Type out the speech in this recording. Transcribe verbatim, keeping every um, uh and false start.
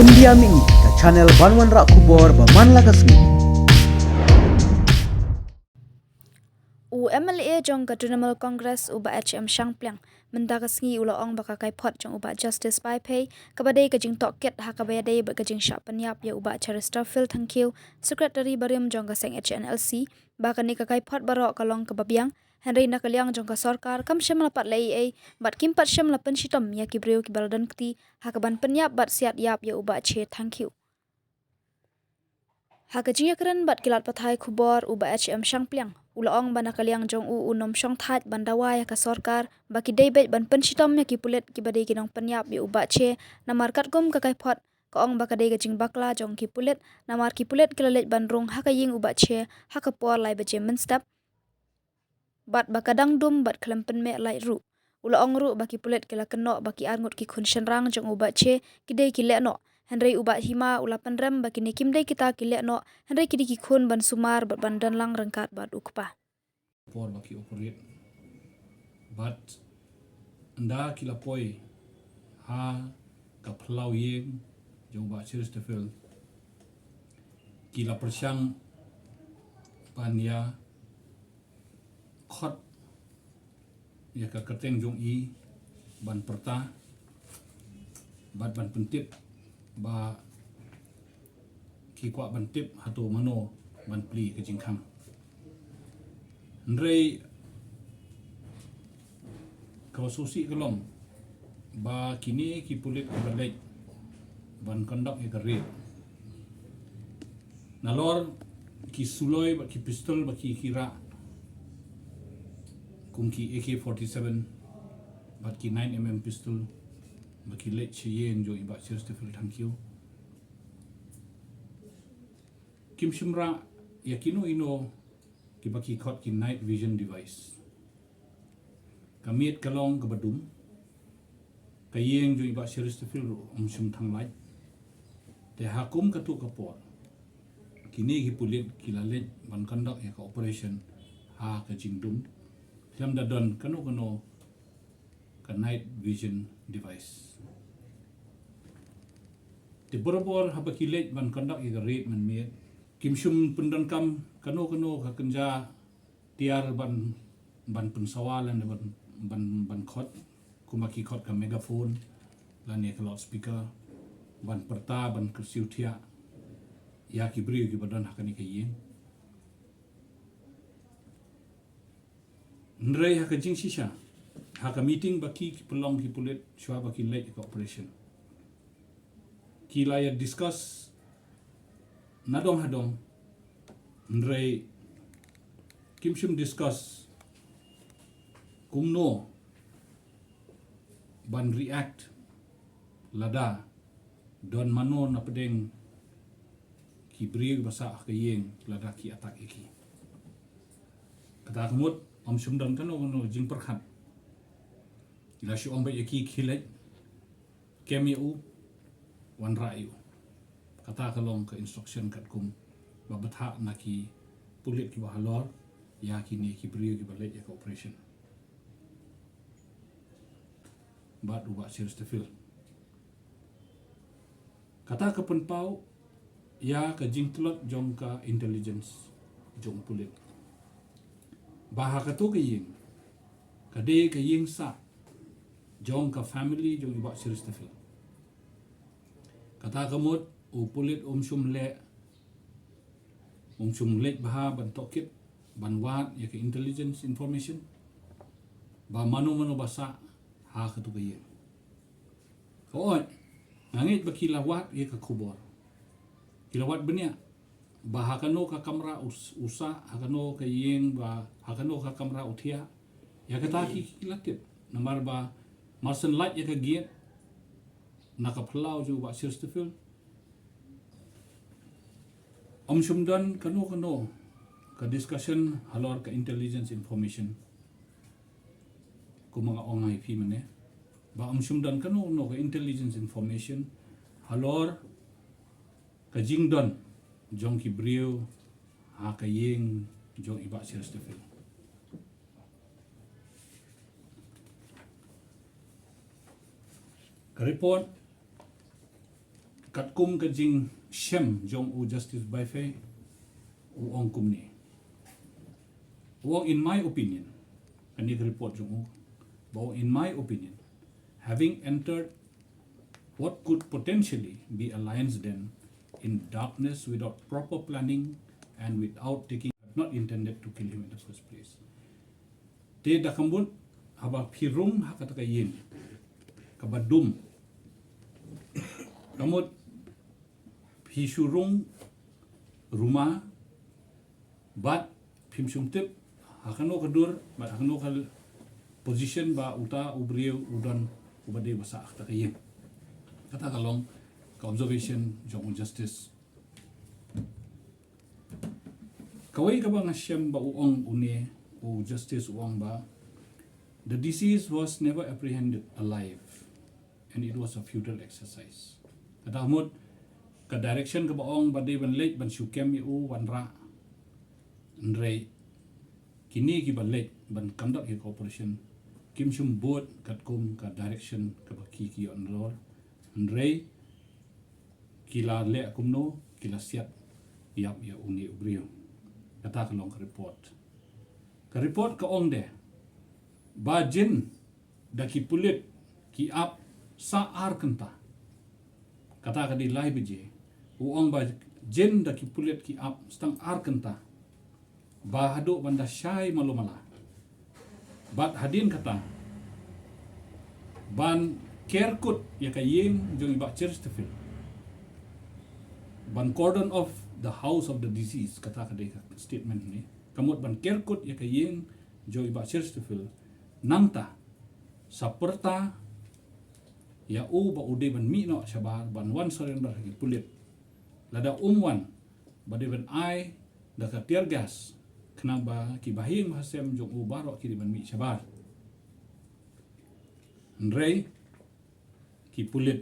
India Mini, ka channel ban wanrah khubor ba man la ka sngi. U M L A jong ka Trinamool Congress u Bah H M Shangpliang mynta ka sngi u la ong ba ka kaiphod jong u Bah Justice Vaiphei kaba dei ka jingtohkit ha kaba ïadei bad ka jingshah pynïap ïa u Bah Cheristerfield Thangkhiew, Secretary barim jong ka seng H N L C, ba kane ka kaiphod baroh ka long kaba biang, hynrei na ka liang jong ka sorkar kam shym la pat leh ei ei bad kim pat shym la pynshitom ïa ki briew kiba la don kti ha kaban pynïap bad siat ïap ïa u Bah Che Thangkhiew. Ha ka jingïakren bad ki lad pathai khubor u Bah H M Shangpliang u la ong ba na ka liang jong u un ym shong thait ban dawa ïa ka sorkar ba ki dei beit ban pynshitom ïa ki pulit kiba dei ki nongpynïap ïa u Bah Che, namar katkum ka kaiphod ka ong ba ka dei ka jingbakla jong ki pulit, namar ki pulit ki la leit ban rung ha ka ïing u Bah Che ha ka por lai baje mynstep bad ba ka dang dum bad khlem pynmeh lait ruh. U la ong ruh ba ki pulit ki la kynnoh ba ki arngut ki khun shynrang jong u Bah Che ki dei ki leh noh, hynrei u Bah Hima u la pynrem ba kine kim dei kita ki leh noh, hynrei ki dei ki khun ban sumar bad ban don lang ryngkat bad u kpa. Por ba ki operate bad ynda ki la poi ha ka phyllaw ïing jong u Bah Cheristerfield, ki la pyrshang ban ïa khot ïa ka kyrteng jong i ban pyrta bad ban pyntip ba ki kwah ban tip hato mano ban plie ka jingkhang. Hynrei kaba sngewsih ka long ba kine ki pulit kiba leit ban conduct ïa ka raid, nalor ki suloi bad ki pistol ba ki, ki rah kum ki A K forty-seven bad ki nine M M pistol ba ki leit sha ïing jong i Bah Cheristerfield Thangkhiew. Kim shym rah ïa kino kino kiba ki khot ki night vision device. Ka miet ka long kaba dum. Ka ïing jong i Bah Cheristerfield ruh ym shym thang light. Te ha kum katto ka por kine ki pulit ki la leit ban conduct ïa ka operation ha ka jingdum, khlem da don kano kano ka night vision device. Te barabor haba ki leit ban conduct ïa ka raid mynmiet, kim shym pyndonkam kano kano ka kynja tiar ban, ban pynsawa lane ban, ban, ban khot, kumba ki khot ka megaphone lane ka loudspeaker ban pyrta, ban kyrsiew thiah ïa ki briew kiba don ha kane ka ïing. Hynrei ha ka jingshisha, ha ka meeting ba ki, ki pynlong ki pulit shuwa ba ki leit ïa ka operation, ki la ïa discuss nadong hadong, hynrei kim shym discuss kumno ban react lada don mano na pdeng ki briew ba sah ha ka ïing lada ki attack ïa ki. Kata ka mut ym shym don kano kano jingpyrkhat. Ki la shu ong beit ïa ki, khie leit kem ïa u, wanrah ïa u. Kata ka long ka instruction katkum ba bthah na ki pulit kiba halor ïa kine ki briew kiba leit ïa ka operation bad u Bah Cheristerfield. Kata ka pynpaw ïa ka jingtlot jong ka intelligence jong u pulit ba ha kato ka ïing ka dei ka ïing sah jong ka family jong i Bah Cheristerfield. Kata ka mut u pulit um shym leh, um shym leit bha ban tohkit, ban wad ïa ka intelligence information ba mano mano ba sah ha kato ka ïing. Ka ot, nga ngeit ba ki la wad ïa ka khubor, ki la wad bniah ba ha kano ka kamra u s-, u sah, ha kano ka ïing ba, ha kano ka kamra u thiah. Ïa kata ki, ki la tip. Namar ba mar shen lait ïa ka gate na ka phyllaw jong u Bah Cheristerfield, um shym don kano kano ka discussion halor ka intelligence information. Kumba nga ong ïa phi mynne ba um shym don kano kano ka intelligence information halor ka jingdon jong ki briew ha ka ïing jong i Bah Cheristerfield. Ka report Katkum ka jingshem jong u Justice Baifei, u ong kumne. U ong, in my opinion, kane ka report jong u, ba u ong, in my opinion, having entered what could potentially be a lion's den in darkness without proper planning and without taking, not intended to kill him in the first place. Te da ka mut haba phi rung ha kata ka ïing kaba dum, ka mut phi shu rung ruma, bad phim shym tip ha kano ka dur bad ha kano ka position ba uta u briew u don uba dei ba sah ha kata ka ïing. Kata ka long ka observation jong u Justice. Kawei kaba nga shem ba u ong une u Justice, u ong ba the deceased was never apprehended alive and it was a futile exercise. Kata ka mut ka direction kaba ong ba dei ban leit ban shu kem ïa u wanrah, hynrei kine kiba leit ban conduct ïa ka operation kim shym bud katkum ka direction kaba ki ki ïoh nalor, hynrei ki la leh kumno, ki la siat ïap ïa une u briew. Kata ka long ka report. Ka report ka ong de ba jin da ki pulit ki ap sa ar kynta. Kata ka dei lai baje. U ong ba jin da ki pulit ki ap sa tang ar kynta, ba haduh ban da shai malu mala. Bad hadien kata ban ker kut ïa ka ïing jong i Bah Chesterfield, ban cordon off the house of the deceased, kata ka dei ka statement ne. Ka mut ban ker kut ïa ka ïing jong i Bah Chesterfield, nangta sa pyrta ïa u ba u dei ban mih noh shabar ban wan surrender ha ki pulit. Lada um wan, ba dei ban ai da ka tear gas, khnang ba ki bahaïing bahasem jong u baroh ki dei ban mih shabar. Hynrei ki pulit